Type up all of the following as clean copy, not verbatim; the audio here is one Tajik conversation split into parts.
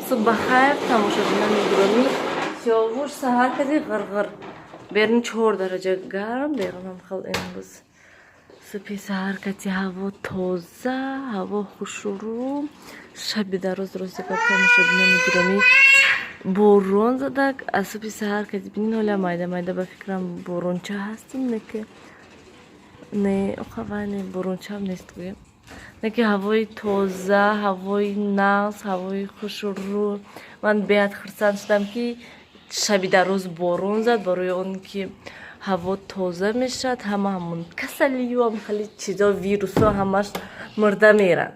Субҳ бахайр, тамошобинони гиромӣ. Сиёвуш саҳар кади ғирғир. Берун 4 дараҷа гарм, берунам хел имрӯз. Субҳи саҳар кати ҳаво тоза, ҳаво хушрӯ. Шаби дароз рости гап, тамошобинони гиромӣ, борон задак. Аз субҳи саҳар кати бинин, ҳоля майда майда ба фикрам боронча ҳастим, не ки не оқавай, не борончаам нест гӯям. Не ки ҳавои тоза, ҳавои нағз, ҳавои хушрӯ. Ман беҳад хурсанд шудам, ки шаби дароз борон зад, барои он ки ҳаво тоза мешавад, ҳама ҳамон касалию ҳам хеле чизо, вирусҳо ҳамаш мурда меранд.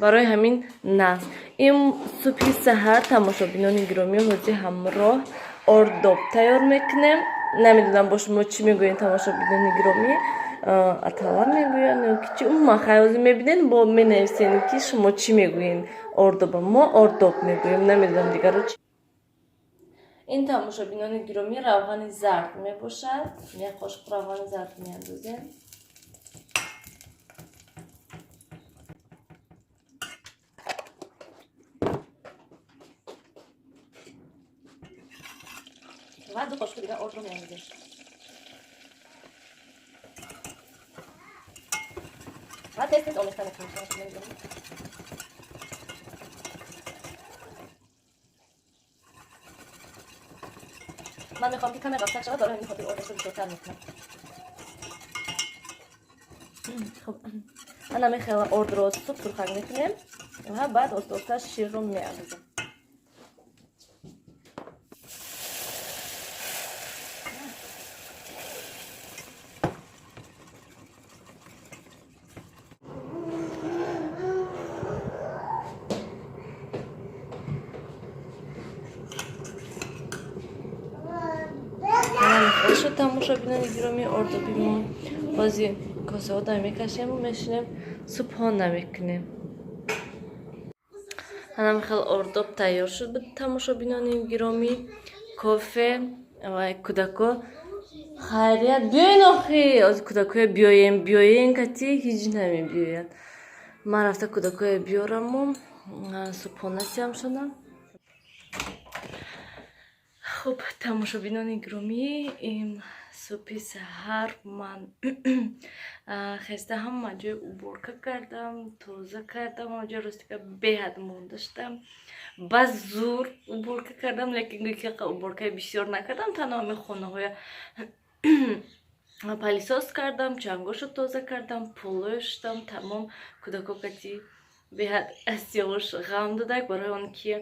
Барои ҳамин нағз. Ин субҳи саҳар, тамошобинони гиромӣ, ҳозир ҳамроҳ ордоб тайёр мекунем. Намедонам, бо шумо чӣ мегӯед, тамошобинони гиромӣ? Атала мегӯянд ё ки чӣ? Умуман хай, ҳозир мебинед, бо менависед, ки шумо чӣ мегӯед ордоба. Мо ордоб мегӯем, намедонам дигаро чӣ. Ин, тамошобинони гиромӣ, равғани зард мебошад. Як қошуқ равғани зард меандозем. Ва 2 қошуқи дигар ордро меандозем. Ва тез тез омехта мекунем, тамошобинони гиромӣ. Ман мехоҳам, ки каме ғафсак шавад, барои ҳамин хотир ордашро бисёртар мекунам. Хуб, ана мехела ордро суб сурхак мекунем ва баъд оста оста ширро меандозем. Шуд, тамошобинони гиромӣ, ордоби мо. Ҳозир косаҳода мекашему мешинем, субҳона мекунем. Ҳанам хел ордоб тайёр шуд, тамошобинони гиромӣ. Кофе ва кӯдако хайрият, биёен охи. Ҳозир кӯдакоя биёем, биёен кати ҳеҷ намебиёяд. Ман рафта кӯдакоя биёраму субҳона сиям шудам. Хуб, тамошобинони гиромӣ, ин субҳи саҳар ман хеста ҳама ҷой уборка кардам, тоза кардам. Ҳама ҷой ростика беҳад монда шудам. Ба зур уборка кардам, лекин гӯй ки уборкаи бисёр накардам, танҳо ҳамин хонаҳоя пылесос кардам, чангошо тоза кардам, полоя шустам, тамом. Кӯдако кати беҳад Сиёвуш ғам додак, барои он ки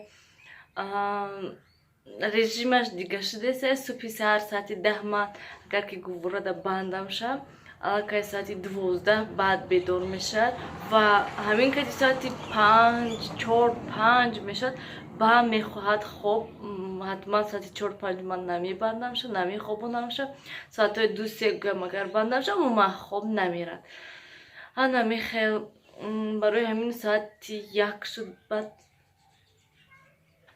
режимаш дига шудеса. Субҳи саҳар соати 10 ман агар ки гуворада бандам шам, аллакай соати 12 баъд бедор мешавад ва ҳамин кати соати 5, 4, 5 мешавад, ба мехоҳад хоб. Ҳатман соати 4, 5 ман намебандам ша, намехобонам ша. Соатҳои 2, 3 гӯям агар бандам ша, умуман хоб намерад. Ана мехел, барои ҳамин соати 1 шуд, баъд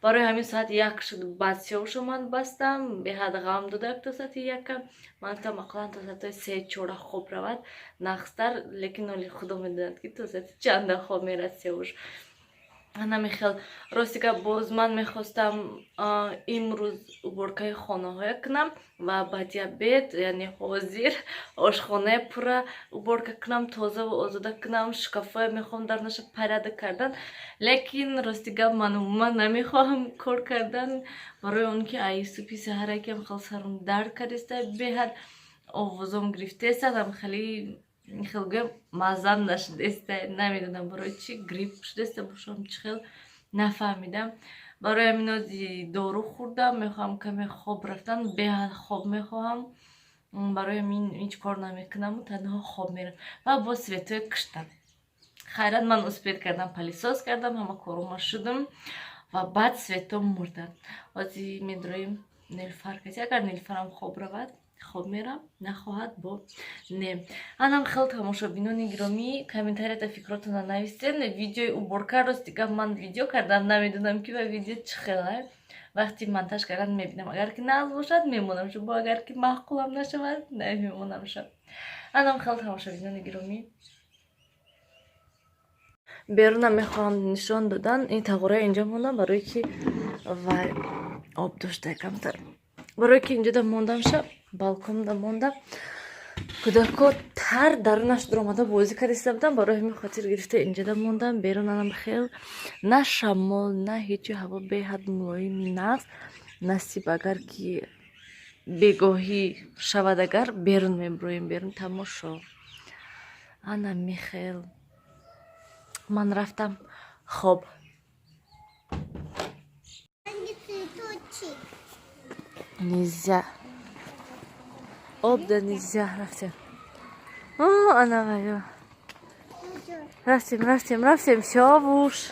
барои ҳамин соати 1 шуд, баъд Сиёвушо ман бастам. Беҳад ғам додак то соати 1-а. Ман гуфтам, ақаллан то соатҳои 3, 4 хоб равад нағзтар, лекин оли худо медонад, ки то соати чанда хоб мерад Сиёвуш. Намехел, рости гап, боз ман мехостам имрӯз уборкаи хонаҳоя кунам ва баъди обед, яъне ҳозир, ошхонаи пурра уборка кунам, тозаву озода кунам, шкафҳоя мехоҳам дар наша порядок кардан. Лекин рости гап, ман умуман намехоҳам кор кардан, барои он ки ай субҳи саҳара кам хел сарум дард кардеста, беҳад овозом гирифтеста, хеле хел гӯям маззам нашудеста. Намедонам барои чӣ, грипп шудеста бошам, чӣ хел нафаҳмидам. Барои ҳамин ози дору хӯрдам, мехоҳам каме хоб рафтан, беҳад хоб мехоҳам. Барои ҳамин ҳеҷ кор намекунаму танҳо хоб мерам. Ва боз светҳои куштам. Хайрат, ман успеть кардам, пылесос кардам, ҳама корома шудам ва баъд светҳо мурданд. Ҳозир медроем Нилфар каси, агар Нилфарам хоб равад, хоб мерам, нахоҳад бо не. Анам хел, тамошобинони гиромӣ, комментарията фикротона нависен. Видеои уборка, рости гап, ман видео кардам, намедонам, ки ба видео чӣ хела. Вақти монтаж кардан мебинам, агар ки нағз бошад, мемонам шу, бо агар ки маъқулам нашавад, намемонам шу. Анам хел, тамошобинони гиромӣ. Берунам мехоҳам нишон додан. Ин тағораи инҷо мондам, барое ки вай об дошта камтар, барое ки инҷода мондам, шаб балконда мондам, кӯдако тар дарунаш дуромада бозӣ карда будам. Барои ҳамин хотир гирифта инҷода мондам. Берунанам хел на шамол, на ҳечи, ҳаво беҳад мулоим, нағз. Насиб, агар ки бегоҳӣ шавад, агар берун мебуроем, берун тамошо. Ана михел, ман рафтам хоб. Нельзя. Об да нельзя. Рафтем. Ана ваю. Рафтем, рафтем, рафтем. Сиёвуш.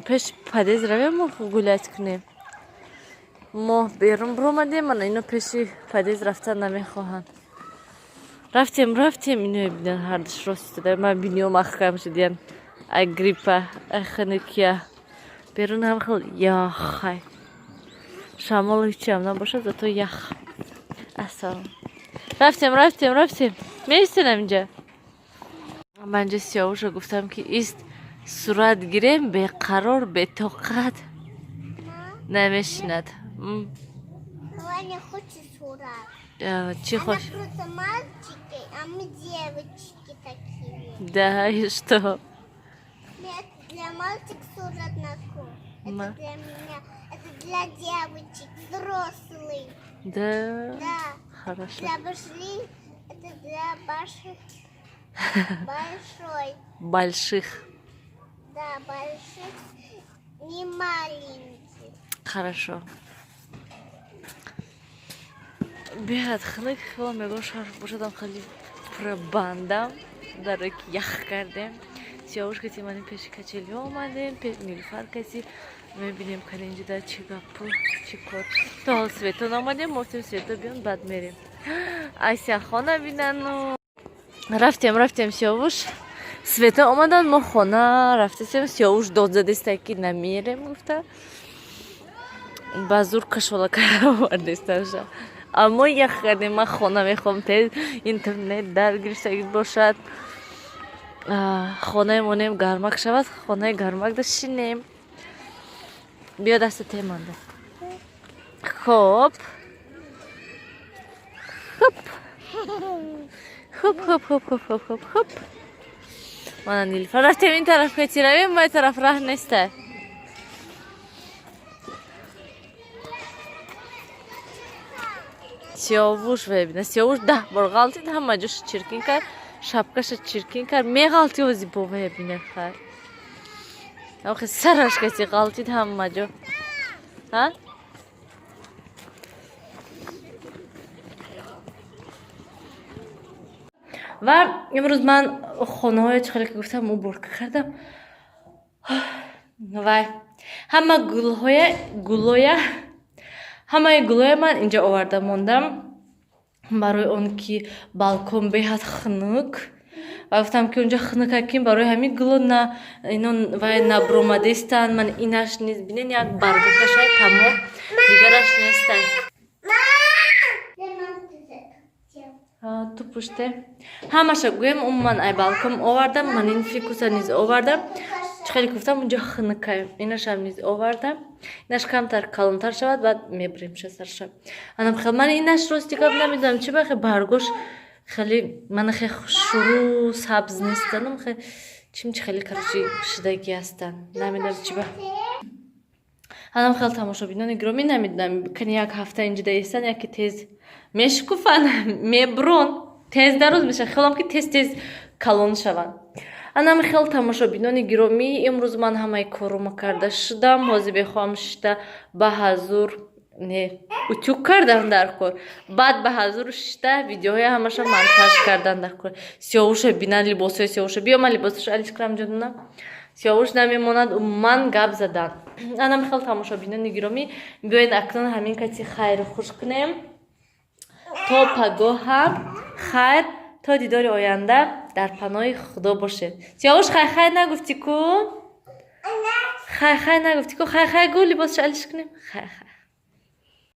Пеш подъезд равем, мо гулять кунем. Мо берун биромадем, ана ино пеши подъезд рафтан намехоҳанд. Рафтем, рафтем, ино бинан, ҳардуш рост истода. Ман биниём маҳкам шудиян. Ай гриппа, ай хунукия. Берун ҳам хел яхай. Шамол ҳечиам набошад, зато ях. Ассалом. Рафтем, рафтем, рафтем. Меистенам инҷа. Ман инҷа Сиёвуша гуфтам, ки ист, сурат гирем, беқарор, бетоқат намешинад. Она не хочет сурат. Чӣ Она хош? Просто мальчики, а мы девочки такие. Да, и что? Нет, для мальчик сурат на ку. Это для меня. Это для девочек, взрослых. Да, Да. хорошо. Для больших, это для больших. Большой. Больших. Да, больших, не маленьких. Хорошо. Беҳад хунук, хело мегӯям, шарф бошадам, хеле пурабандам, дарое ки ях кардем. Сиёвуш кати мани пеши качели омадем, Нилуфар каси мебинем, кани инҷода чӣ гапу, чӣ кор. То ҳол Свето наомадем, мо гуфтем, Свето биён, баъд мерем. Ася хона бинану. Рафтем, рафтем, Сиёвуш. Света омадан, мо хона рафтесем, Сиёвуш дод задеста, ки намерем гуфта. Ба зур кашола карда овардестанша. Аммо ях кардем, ман хона мехоҳам, тез интернет дар гирифтагӣ бошад. Хонаи монем гармак шавад, хонаи гармак да шинем. Биё, даста теманда. Хоб. Хоп. Хоп, хоп, хоп, хоп, хоп, хоп, хоп. Мана Нилуфар, рафтем ин тараф, кати равем, ма тараф раҳ неста. Сиёвуш вебина. Сиёвуш 10 бор ғалтид, ҳама ҷоша чиркин кард, шапкаша чиркин кард. Меғалти ози бова бина хай. Охи сараш каси ғалтид ҳама ҷо. Ҳа? Ва имрӯз ман хонаҳое, чӣ хеле ки гуфтам, уборка кардам. Вай ҳама гулҳоя, гулоя, ҳамаи гулоя ман инҷо оварда мондам, барои он ки балкон беҳад хунук, ва гуфтам, ки унҷо хунукакин, барои ҳамин гуло на ино вай набуромадестанд. Ман инаш низ бинен, як баргакашай, тамом, дигараш нестай. Ту пуште ҳамаша гӯем, умуман ай балкон овардам. Ман ин фикуса низ овардам, чӣ хеле гуфтам, унҷо хунукай, инашам низ овардам. Инаш камтар калонтар шавад, баъд мебурем шасарша. Анам хел, ман инаш рости гап намедонам, чӣ бахе баргош хеле мана хе хушрӯ сабз нестанам, хе чим чи хеле, короче, шидагӣ ҳастанд, намедонам чӣ ба. Анам хел, тамошобинони гиромӣ, намедонам, кани як ҳафта инҷода истан, яке тез мешукуфан, мебурон, тез дароз мешаванд, хелам ки тез тез калон шаванд. Анам хел, тамошобинони гиромӣ, имрӯз ман ҳамаи коррома карда шудам. Ҳозир мехоҳам шишта ба ҳазур не утюг кардан дар кор, баъд ба ҳазур шишта видеоҳои ҳамаша монтаж кардан дар кор. Сиёвуша бинан, либосҳои Сиёвуша. Биё, ман либосаша алиш кунам ҷонона. Сиёвуш намемонад умуман гап задан. Анам хел, тамошобинони гиромӣ, биёед, акнун ҳамин кати хайру хуш кунем. То пагоҳам хайр, то дидори оянда дар паноҳи Худо бошед. Сиёвуш, хай хай нагуфтӣ ку? Хай хай нагуфтӣ ку? Хай хай гӯ, либосша алиш кунем. Хай хай.